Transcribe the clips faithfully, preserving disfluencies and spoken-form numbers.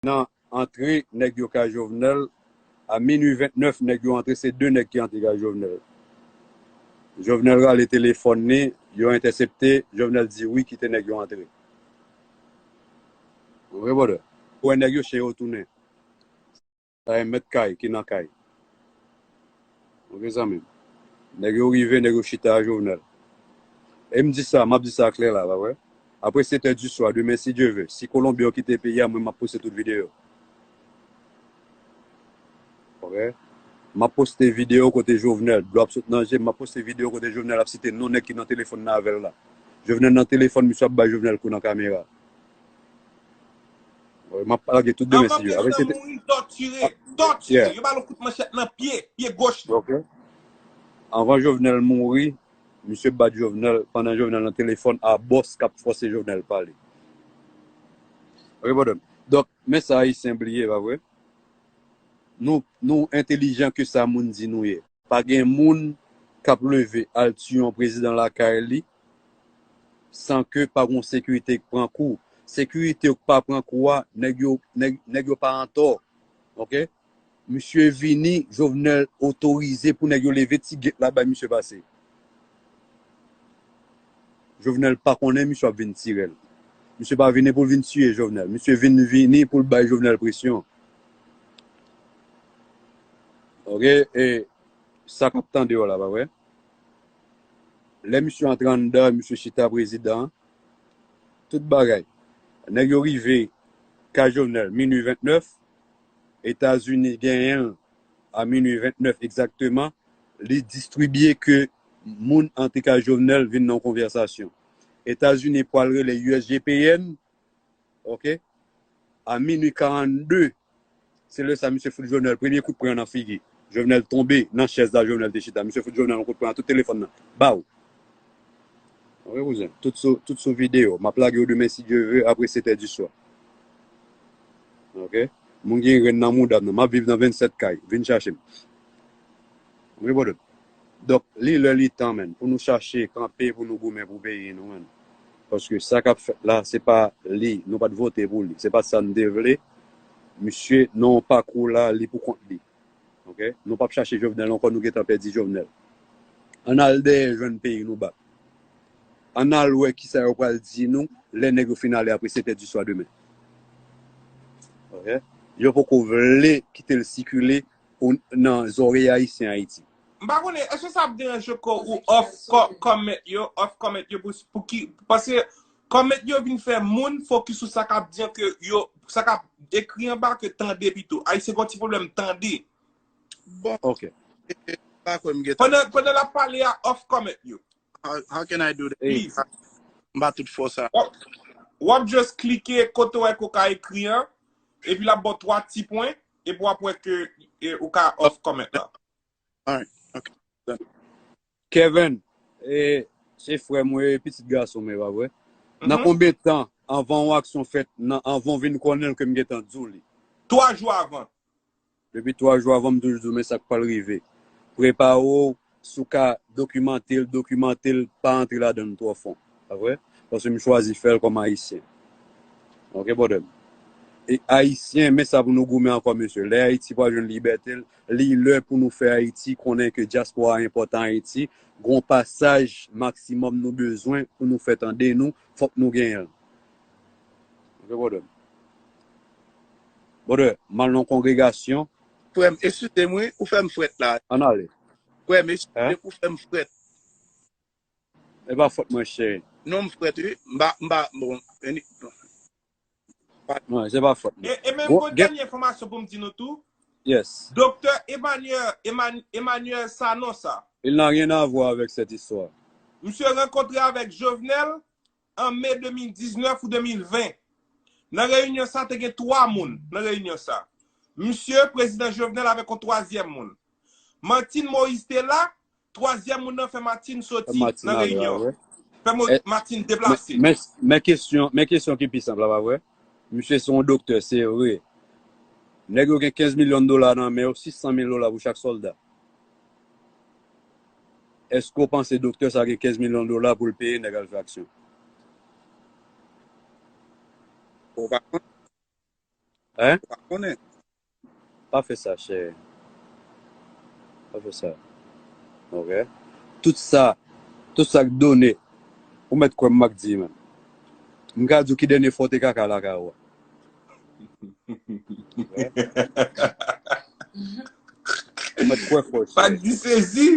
nan antre nèg yo kay Jovenel, a minui vennèf, nèg yo antre, se de nèg ki antre kay Jovenel. Jovenel rale telefòn li, yo entèsepte, Jovenel di wi, kite nèg yo antre. Ou konprann, brother? Ou wè nèg yo, chen yo tounen. Sa e mèt kay ki nan kay. Ok, zanmi m. Nèg yo rive, nèg yo chita a Jovenel. E m di sa, m ap di sa klè la, pa vre? Apre sèt è di swa, demen, si Dye ve, si Kolonbyen yo kite peyi a, mwen, m ap poste tout videyo. Ok? M ap poste videyo kote Jovenel, dlo ap sot nan je m, m ap poste videyo kote Jovenel ap site non nèg ki nan telefòn nan avè l la. Jovenel nan telefòn, misye ap bay Jovenel kou nan kamera. Wi, m ap lage tout demen, si Dye ve. Apre, se te- mouri, tòtire, tòtire. Yo ba l yon kout manchèt nan pye, pye goch li. Ok. Anvan Jovenel mouri, misye bat Jovenel, pandan Jovenel nan telefòn a bòs k ap fòse Jovenel pale. Ok, brother m. Donk, men sa Ayisyen bliye, pa vre? Nou, nou entelijan ke sa moun di nou ye. Pa gen moun k ap leve al tiye yon prezidan lakay li san ke pa gon sekirite k pran kou. Sekirite yo k pa pran kou a, nèg yo, nèg, nèg yo pa antò. Ok? Misye vini, Jovenel otorize pou nèg yo leve ti gate la bay misye pase. Jovenel pa konnen misye ap vin tire l. Misye pa vini pou l vin tiye Jovenel. Misye vin vini pou l bay Jovenel presyon. Ok? E sa k ap tande yo la, pa vre? Lè misye antre anndan, misye chita prezidan, tout bagay. Nèg yo rive kay Jovenel, minui vennèf, Etazini genyen l a minui vennèf egzakteman, li distribye ke moun antre kay Jovenel vin nan yon konvèsasyon. Etazini pral rele U S G P N, ok, a minui karannde, se lè sa misye fout Jovenel premye kout pwen nan figi. Jovenel tonbe nan chèz la Jovenel te chita. Misye fout Jovenel yon kout pwen nan tout telefòn nan. Baw! Ok, kouzen. Tout sou, tout sou videyo. M ap lage yo demen, si Dye ve, apre sèt è di swa. Ok? Moun gen grenn nan mouda m nan. M ap viv nan vennsèt kay. Vin chache m. Ok, brother m. Donk, li lè li tan, menn, pou nou chache kanpe, pou nou goumen pou peyi nou, menn. Paske sa k ap fèt la, se pa li. Nou pa t vote pou li. Se pa sa n te vle. Misye, nan yon pakou la, li pou kont li. Ok? Nou p ap chache Jovenel ankò, nou gentan pèdi Jovenel. Ann al dèyè jwenn peyi nou bak. Ann al wè kisa yo pral di nou lè nèg yo fin ale apre sèt è di swa demen. Ok? Yo poko vle kite l sikile o, nan zòrèy Ayisyen Ayiti. M pa konnen, èske sa ap deranje kò ou off co-, comment yo, off comment yo pou, pou ki, paske comment yo vin fè moun fokis sou sa k ap di an ke yo, sa k ap ekri anba ke tande pito. Ayisyen gen yon ti pwoblèm tande. Bon. Ok. E, e, pa kwè m gentan. Pandan, pandan l ap pale a, off comment yo. How, how can I do that? Please. M pa tout fò sa. W ap, w ap just klike kote w wè ke w ka ekri an, epi l ap ba w twa ti pwen, epi w ap wè ke, e, ou ka off comment la. Alright. Ok. Kevin, e, se frè mwen, e pitit gason mwen, pa vre? Nan konbyen tan anvan yon aksyon fèt, nan, anvan w vin konnen l ke m gentan di w li? Twa jou avan. Depi twa jou avan, m toujou di w, men sa k pral rive. Prepare w, si w ka dokimante l, dokimante l, pa antre ladan l twò fon. Pa vre? Paske m chwazi fè l kòm Ayisyen. Ok, brother m. E Ayisyen, men sa pou nou goumen ankò, mesye. Lè Ayiti pral jwenn libète l, li lè pou nou fè Ayiti konnen ke dyaspora enpòtan Ayiti, gon pasaj maksimòm nou bezwen pou nou fè tande nou, fòk nou genyen l. Ok, brother m. Brother, m al nan kongregasyon. Frè m, eskize m wi, ou fè m frèt la. Ann ale. Frè m, eskize m, ou fè m frèt. E pa fòt mwen, cheri. Non, m frèt wi. M pa, m pa, bon, eni-, Non, se pa fòt mwen. E, e menm bon, gon dènye enfòmasyon pou m di nou tou. Yes. Doktè Emmanuel, Eman-, Emmanuel Sanon sa. Il n'a rien à voir avec cette histoire. Misye rankontre avèk Jovenel an me de mil diznèf ou de mil ven. Nan reyinyon sa, te gen twa moun nan reyinyon sa. Misye, prezidan Jovenel avèk yon twazyèm moun. Martine Moïse te la, twazyèm moun nan fè Martine soti nan reyinyon. Fè Mo-, Martine deplase. Men, men kesyon, men kesyon ki pi senp la, pa vre? Misye se yon doktè, se vre. Nèg yo gen kenz milyon dola nan men yo, sis san mil dola pou chak sòlda. Èske w panse doktè sa gen kenz milyon dola pou l peye nèg al fè aksyon? Ou pa konn? Hein? Pa konnen. Pa fè sa, chè. Pa fè sa. Ok? Tout sa, tout sa k done, ou mèt kwè m, m ap di, man. M ka di w ki dènye fwa w te kaka lakay ou a. Ou mèt kwè fò, chè. Pak di sezi.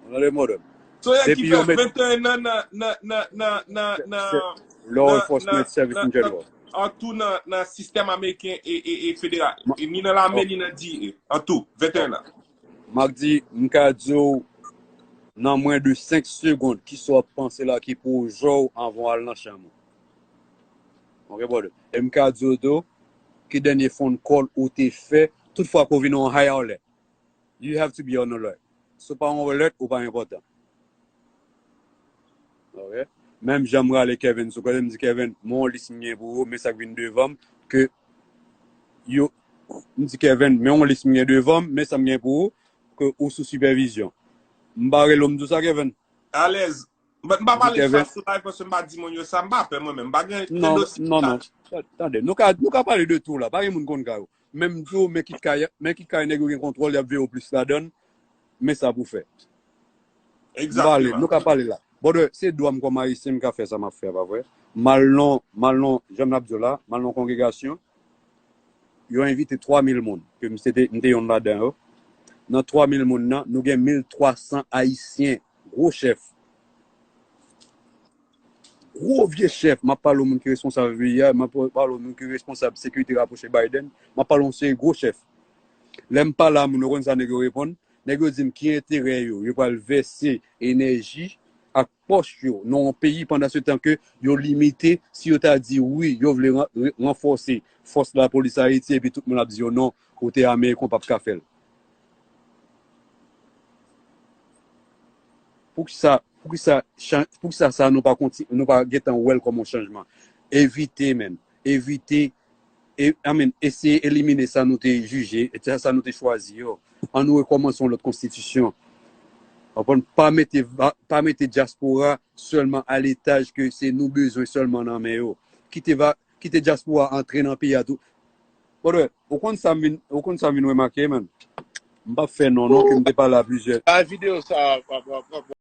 Ou tande, modèl? Soyè ki Depi fè yo met venteyen an nan, nan, nan, nan, nan, Law enforcement service in general. An tou nan, nan sistèm ameriken e, e, e federal. E ni nan lame, ni nan D E. An tou, venteyen an. M ap di, m ka di w, nan mwen de senk segonn, ki sa w ap panse la ki pou w jwe w anvan w al nan chanm ou. Ok, brother? E m ka di w tou, ki dènye phone call ou te fè, tout fwa ke w vin yon high alert. You have to be on alert. Si w pa on alert, ou pa enpòtan. Ok? Menm jan m rale Kevin sou kote, m di, Kevin, men yon lis m gen pou ou, men sa k vin devan m, ke yo, m di, Kevin, men yon lis m gen devan m, men sa m gen pou ou, ke ou sou sipèvizyon. M pa rele w, m di w sa, Kevin? Alèz. But m pa M di, pale sa Kevin, sou live paske m pa di moun yo sa, m pa pè mwen menm. M pa gen non, tandans non, non. Tande, nou ka, nou ka pale de tou la. Pa gen moun konn kay ou. Menm tou, men ki kay, men ki kay nèg yo gen kontwòl, y ap veye w plis ladan l, men sa pou fè. M pale, Egzakteman. Nou ka pale la. Brother, se dwa m kòm Ayisyen, m ka fè sa m ap fè, pa vre? M al nan, m al nan, jan m ap di w la, m al nan kongregasyon, yo envite twa mil moun, ke m se te, m te yonn ladan yo. Nan twa mil moun nan, nou gen mil twa san Ayisyen, gwo chèf. Gwo vye chèf, m ap pale w moun ki responsab V I A, m ap pale w moun ki responsab sekirite rapwoche Biden, m ap pale w yon seri gwo chèf. Lè m pale a moun, ou konn sa nèg yo reponn? Nèg yo di m ki enterè yo, yo pral vèse enèji ak pòch yo nan yon peyi pandan se tan ke yo limite, si yo ta di wi, yo vle ran- re- ranfòse fòs lapolis Ayiti epi tout moun ap di yo non, kote Ameriken w p ap ka fè l. Poukisa, poukisa, chan- poukisa sa nou pa konti, nou pa gentan wè l kòm yon chanjman? Evite, men. Evite, e, I mean, eseye elimine sa nou te jije, e sa, sa nou te chwazi yo. Ann nou rekòmanse yon lòt konstitisyon. Konprann? Pa mete, va- pa mete dyaspora sèlman a letaj ke se nou bezwen sèlman nan men yo. Kite, va- kite dyaspora antre nan peyi a tou. Brother, ou konn sa m vin, ou konn sa m vin remake, man? M p ap fè non, non, ke m te pale a plizyè. Bay videyo sa, w ap, w ap, w ap,